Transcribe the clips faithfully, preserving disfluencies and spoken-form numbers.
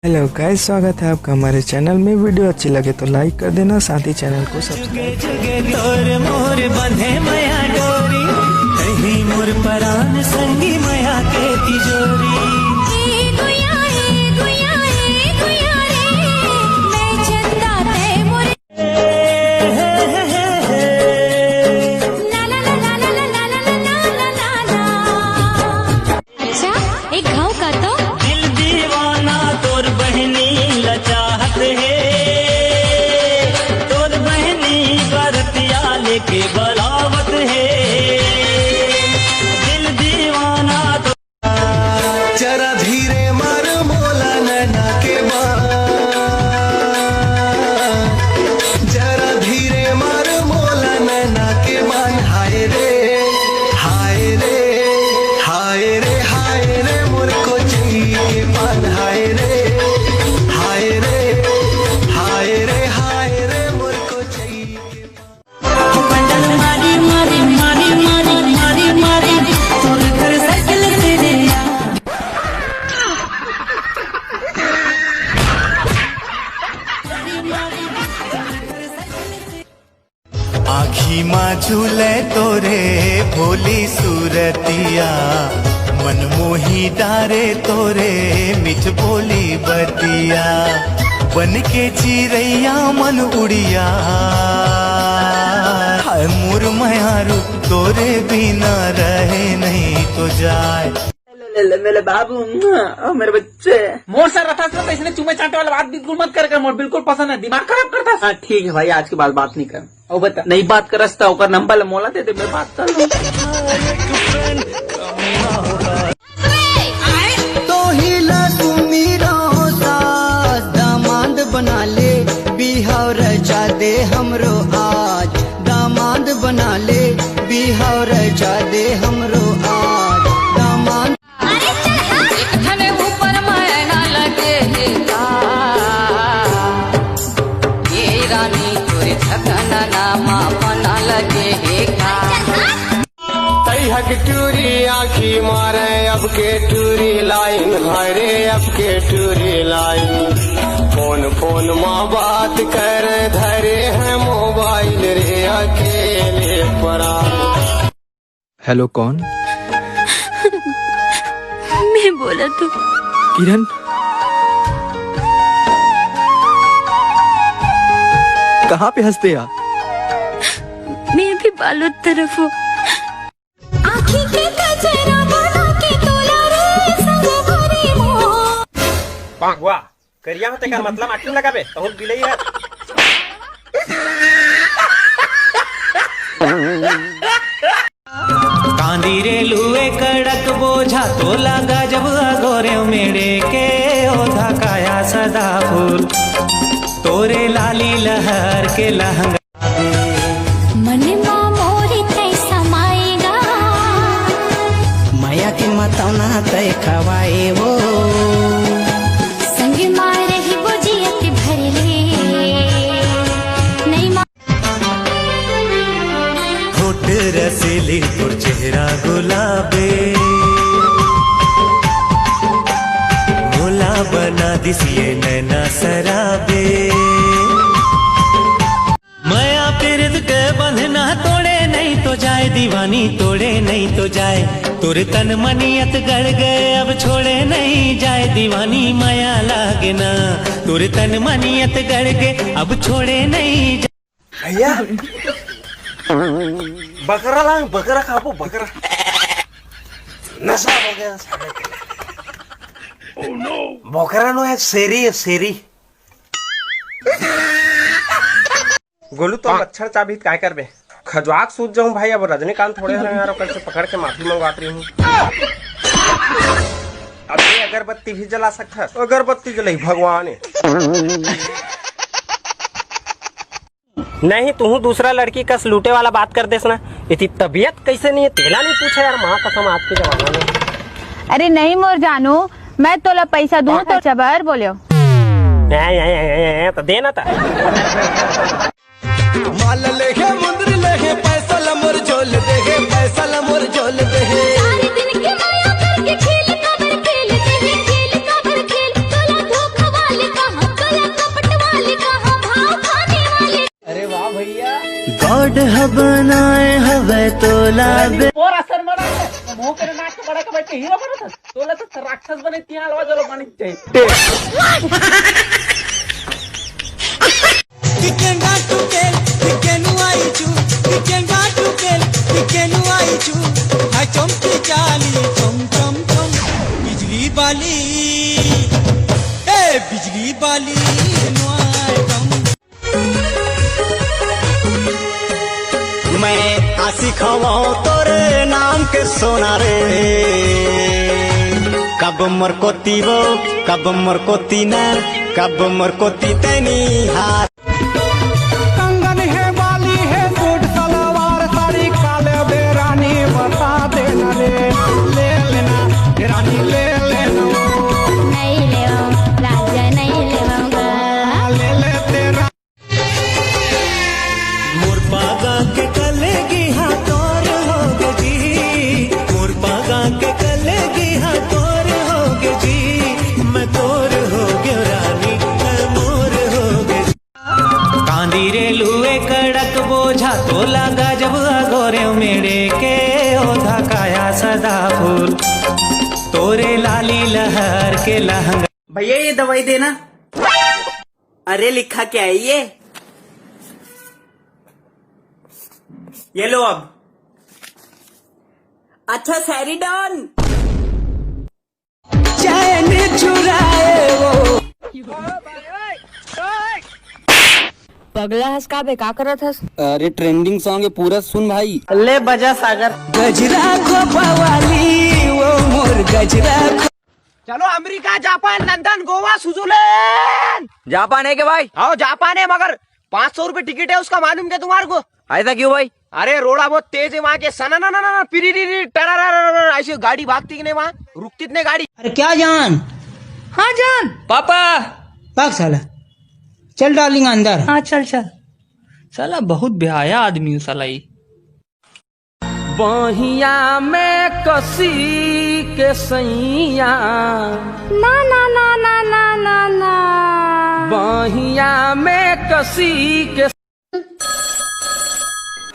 Hello गाइस, स्वागत है आपका हमारे चैनल में। वीडियो अच्छी लगे तो लाइक कर देना, साथ ही चैनल को सब्सक्राइब। जुगे जुगे तोर मोर बंधे मया डोरी, कहीं मोर परान संगी मया के तिजोरी। ए गुया, ए गुया, ए गुया रे, मैं चंदा ते मोर अच्छा, एक घाव का तो। दिल दीवाना तोर बहनी लचाहत है, तोर बहनी बरतिया लेके बलावत है। दिल दीवाना तो जरा धीरे मार मोला नैना के बान, जरा धीरे मार मोला नैना के बान। हाय रे, हाय रे, हाय रे, हाय रे, मोर कोचई के पान। हाय रे, हाय रे, हाय रे, हाय रे, मोर कोचई के पान। बंडल मारी, मारी, मारी, मारी, मारी, मारी, तोर घर साइकिल से रे आ। आँखी मा झूले तोरे भोली सूरतिया, मन मोही डारे तोरे मीठ बोली बतिया। बन के चिरैया मन उड़िया, हाय मोर मयारू तोरे बिना रहे नहीं तो जाए। ले, ले, ले, मेरे बाबू, मुआ, ओ मेरे बच्चे। मोर से रथस ना तो इसने चूमे चाटे वाला बात बिल्कुल मत कर कर, मोर बिल्कुल पसंद है, दिमाग खराब करता। हाँ ठीक है भाई, आज के बाद बात नहीं कर। ओ बता, नहीं बात करस त ओकर नंबर ले मोला दे दे, मैं बात कर लूँ। तोहिला सुमिरो सास, दामाद बना ले, बिहाव रचा दे हमरो आज। दामाद बना ले, बिहाव रचा दे हमरो आज। दामाद एक ठने ऊपर मैना लगे हे का? ये रानी तोरे झकना नामा पना लगे हे का? तैहक टूरी आँखी मारे अब के टूरी लाइन, हाय रे अब के टूरी लाइन। फोन फोन मा बात करे धरे है मोबाइल रे अकेले परा। हेलो, कौन? मैं बोला तो। किरण, कहाँ पे हंसते यार? मैं अभी बालोद तरफ हूँ। आँखी के कजरा बना के तोला रे संग भरे मोर। वाह, करिया होते का मतलब आँखी लगाबे, तहूँ बिलई है। कांदी रे लुए कड़क बोझा, तोला गजब अगोरे मेड़े के ओधा काया सदा फूल, तोरे लाली लहर के लहंगा। मन मा मोर तै समाएगा। मया के मतौना तै खवाए वो। संग मा रही बोझियत भर ले। नहीं मा होठ रसीली तोर चेहरा गुलाबे, मोला बना दिस ये नैना सराबे। मया पिरित के बंधना तोड़े नहीं तो जाए दीवानी, तोड़े नहीं तो जाए। तुर तन मनियत गड़ गए अब छोड़े नहीं जाए दीवानी, मया लागे ना। तुर तन मनियत गड़ गए अब छोड़े नहीं जाए। भैया, बकरा लांग, बकरा खाबो, बकरा। नशा हो गया साले के। Oh no! बकरा नो है, शेरी है, शेरी। गोलू, तो मच्छर चाबी काय करबे? खजुआक सूत जाऊं भाई, अब रजनीकांत थोड़े हन यार, ओकर से पकड़ के माफी मंगवात रही हूँ। अब ये अगरबत्ती भी जला सकता है, अगरबत्ती जलाई भगवान है। नहीं, तुहू दूसरा लड़की कस लूटे वाला बात कर देस ना। इतनी तबीयत कैसे नहीं है, तेला नहीं पूछा यार, माँ कसम, आज के जमाना में। अरे नहीं मोर जानू, मैं तोला पैसा दूं तो चबर बोलियो। ए, ए, ए, ए, ए, तो देना था। माल लेहे, मुंदरी लेहे, पैसा ला मोर झोल देहे, पैसा ला मोर झोल देहे। सारे दिन के माया करके खेल काबर खेल देहे, खेल काबर खेल, तोला धोखा ओढ़ बनाए हवे तोला बे। मोर असर मना है, मुंह के नाक के बड़ा के बैठ के हीरो बनत है। तोला तो राक्षस बने, तिहां लवा जलो बनी जाए। टिकेंगा टुकेल, टिकेनु आईचू, टिकेंगा टुकेल, टिकेनु आईचू। हाय चमकी चाली, चम चम चम। बिजली बाली, ए बिजली बाली, नुआए दम। मैं आशिक हवं तोरे नाम के सोना रे। कब मोर कोती वो, कब मोर कोती ना, कब मोर कोती तेनी हाथ। कंगन है, बाली है, सूट सलवार साड़ी, काले बेरानी बता देना रे। ले लेना, रानी ले लेना। नहीं लेवाऊं, राजा नहीं लेवाऊंगा। ले ले तेरा मोर पागा के कलेगी हा तोर होगे जी, मोर पागा के कलेगी हा तोर होगे जी, मैं तोर होगे रानी, मैं मोर होगे जी। कांदी रे लुए कड़क बोझा तोला गजब अगोरे मेड़े के ओधा काया सदा फूल तोरे लाली लहर के लहंगा। भैया, ये दवाई देना। अरे, लिखा क्या है ये? ये लो अब। अच्छा, सैरिडॉन। चैन चुराए वो। पगला हस का बे, का करत हस? अरे, ट्रेंडिंग सॉन्ग है, पूरा सुन भाई। ले बजा सागर। गजरा खोपवाली वो मोर गजरा खो- चलो America, Japan, London, Goa, Switzerland. Japan है क्या भाई? हाँ, जापान है, मगर पाँच सौ रुपए टिकट है उसका, मालूम क्या तुम्हारे को? ऐसा क्यों भाई? अरे, रोड़ा बहुत तेज है वहाँ के, सना ना ना ना ना, पिरी री री, टरा रा रा रा, ऐसी गाड़ी भागती कि नहीं वहाँ, रुकती नहीं गाड़ी। अरे क्या जान? हाँ जान। पापा। भाग साला, चल डार्लिंग अंदर। हाँ चल चल। साला बहुत बेहाया आदमी हूँ साला ये। बहिया में कसी के सैया। ना ना ना ना ना ना ना। बहिया में कसी के।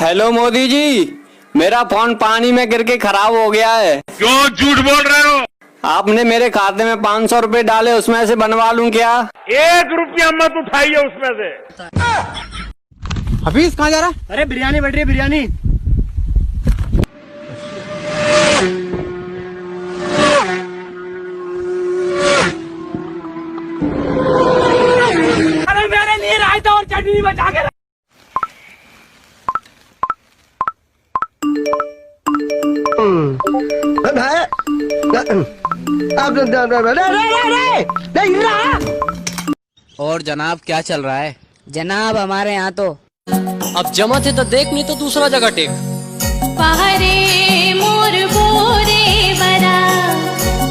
हेलो मोदी जी, मेरा फोन पानी में गिर के खराब हो गया है। क्यों झूठ बोल रहे हो? आपने मेरे खाते में पाँच सौ रुपए डाले, उसमें से बनवा लूं क्या? एक रुपया मत उठाइए उसमें से। हफीज, कहाँ जा रहा? अरे, बिरयानी बन रही है, बिरयानी। अरे, मेरे लिए रायता और चटनी बचा के रख। और जनाब, क्या चल रहा है? जनाब, हमारे यहाँ तो। अब जमा थे तो देख, नहीं तो दूसरा जगह टेक। पहरे मोर बोरे बरा,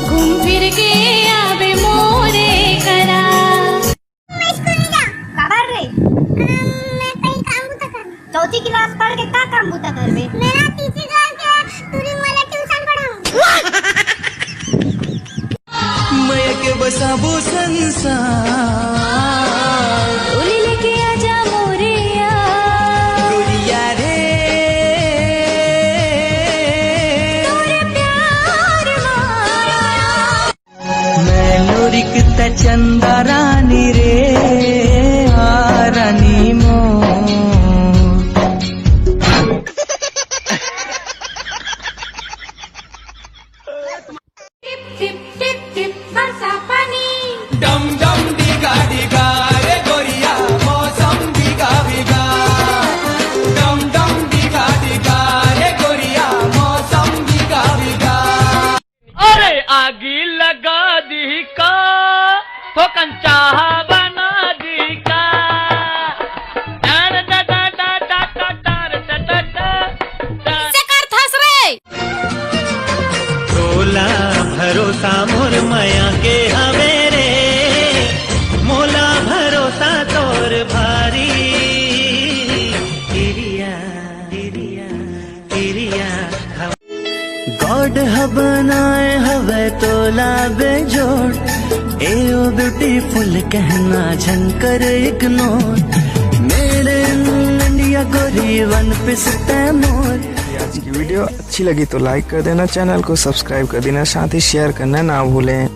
घूम फिर के आवे मोरे करा। मैं स्कूल नहीं जा। काबर रे? अम, मैं कहीं काम बूता कर। चौथी क्लास पढ़ के का काम बूता करबे? मेरा तीसरी क्लास के टूरिंग वाला ट्यूशन पढ़ाऊं। मया के बसाबो संसार। डोली लेके आजा मोरे यार। गोरिया रे। तोरे प्यार मा। मैं लोरिक त चंदा रानी रे, आ रानी मोर। टिप टिप टिप टिप बरसा पानी। डम डम डिगा डिगा रे गोरिया, मौसम डिगा डिगा। डम डम डिगा डिगा रे गोरिया, मौसम डिगा डिगा। अरे आगी लगा दी का, हो कंचाहा बना दी का। डर डर डर डर डर डर डर डर डर डर। से कर थस रे। तोला भरोसा मोर मया के हवे रे, मोला भरोसा तोर भारी। तिरिया, तिरिया, तिरिया। गॉड ह बनाए हवे तोला बेजोड़। ए ओ ब्यूटीफुल कहना झन कर इग्नोर। मेरे इन इंडिया गोरी वन पीस तैं मोर। आज की वीडियो अच्छी लगी तो लाइक कर देना, चैनल को सब्सक्राइब कर देना, साथ ही शेयर करना ना भूलें।